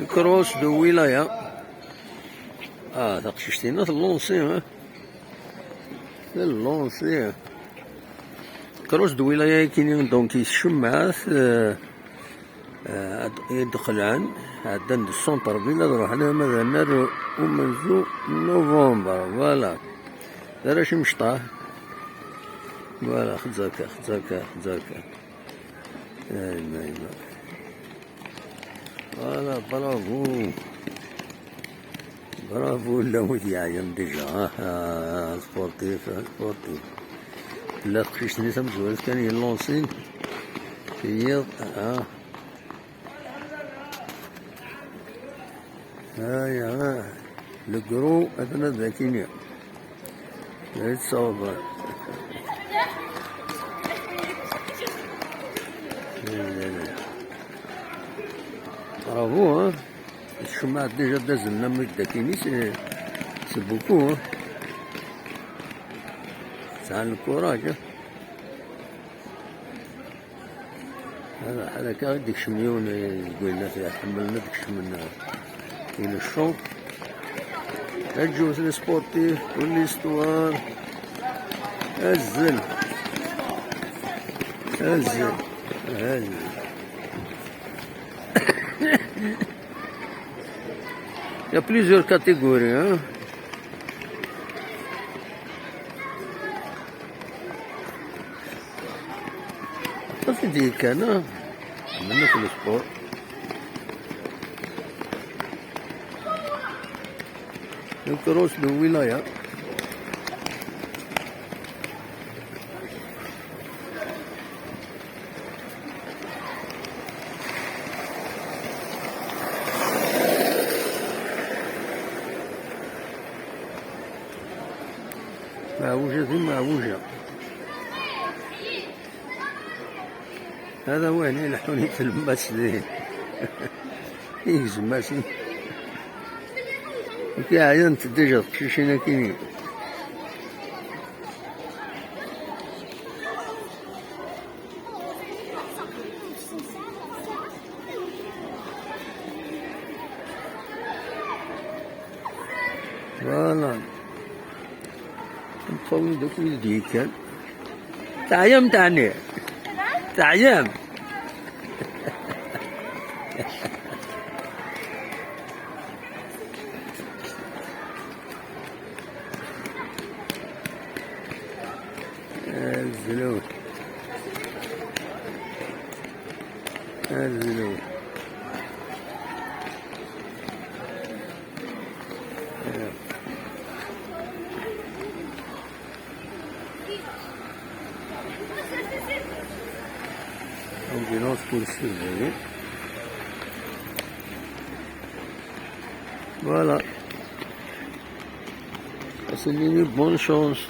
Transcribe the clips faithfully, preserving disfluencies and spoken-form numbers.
Cross de wilaya. Ah, taqcict-inna tellansi, ha? Tellansi. Cross de wilaya-agi, donc, yescemmat, eh, eh, ad, i d-qelɛen, ɛeddan di centre-ville, ad ruḥen ama d annar umenzu n novembre, voilà. D arrac imecṭaḥ. Voilà, xetzerka, xetzerka, xetzerka. Aywa, aywa. Voilà, bravo. Bravo, la wid yeɛyan déjà. Ah, ah, sportif, ah, sportif. La teqcict-nni tamezwarut kan yellansin. Tiyiḍ, ah. Aya, ah. Le gros, atan ad d-akini. It's over. Bravo, hein. Tcemmeɛ déjà d azelnam i d-akini, c'est, c'est beaucoup, hein. Sɛan lkuraj, hein. Hada, hada akka i d-ikcem yiwen, eh, deg winnat iḥemmlen ad kecmen, eh, i le champ. Aǧǧut les sportifs, pour l'histoire. Azzel. Azzel. Azzel. Il y a plusieurs catégories, hein. Aṭas i d-yekkan, ah. Ḥemmlen akk le sport. Le cross de wilaya. Maɛwuja di Maɛwuja. Hada wayen ileḥḥun i tlemmast din. Igzem-asen. Nekk ɛyant déjà teqcicin akini. Voilà. Nṭṭawen-d akk wid d-yekkan. Teɛyam, teɛni? Teɛyam? Azlu. Azlu. Ambulance pour le surveiller. Voilà. Passez une bonne chance.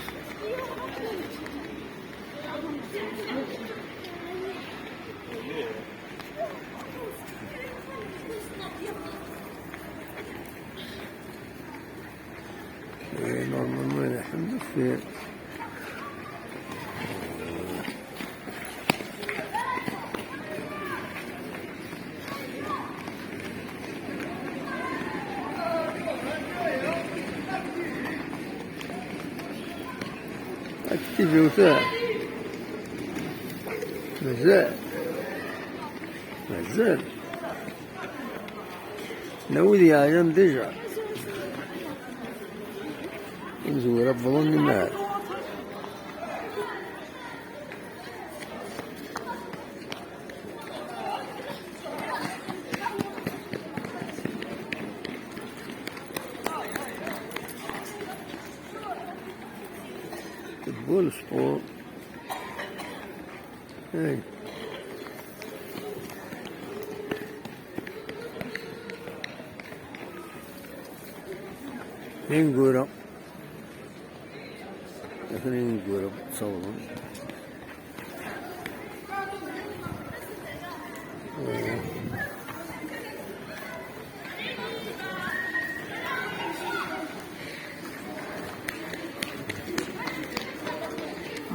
إيه، normalement يحمل في هاد التيفي وتاع. مازال. مازال. ناوي يا عيال ديجا. نزور أبضل النمار. Football, sport. Hey. Ineggura. Atan ineggura ttawḍen.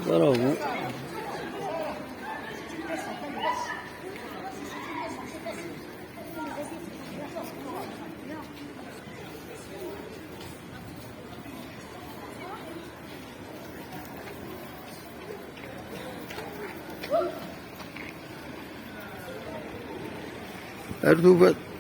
Bravo. Ar tubat.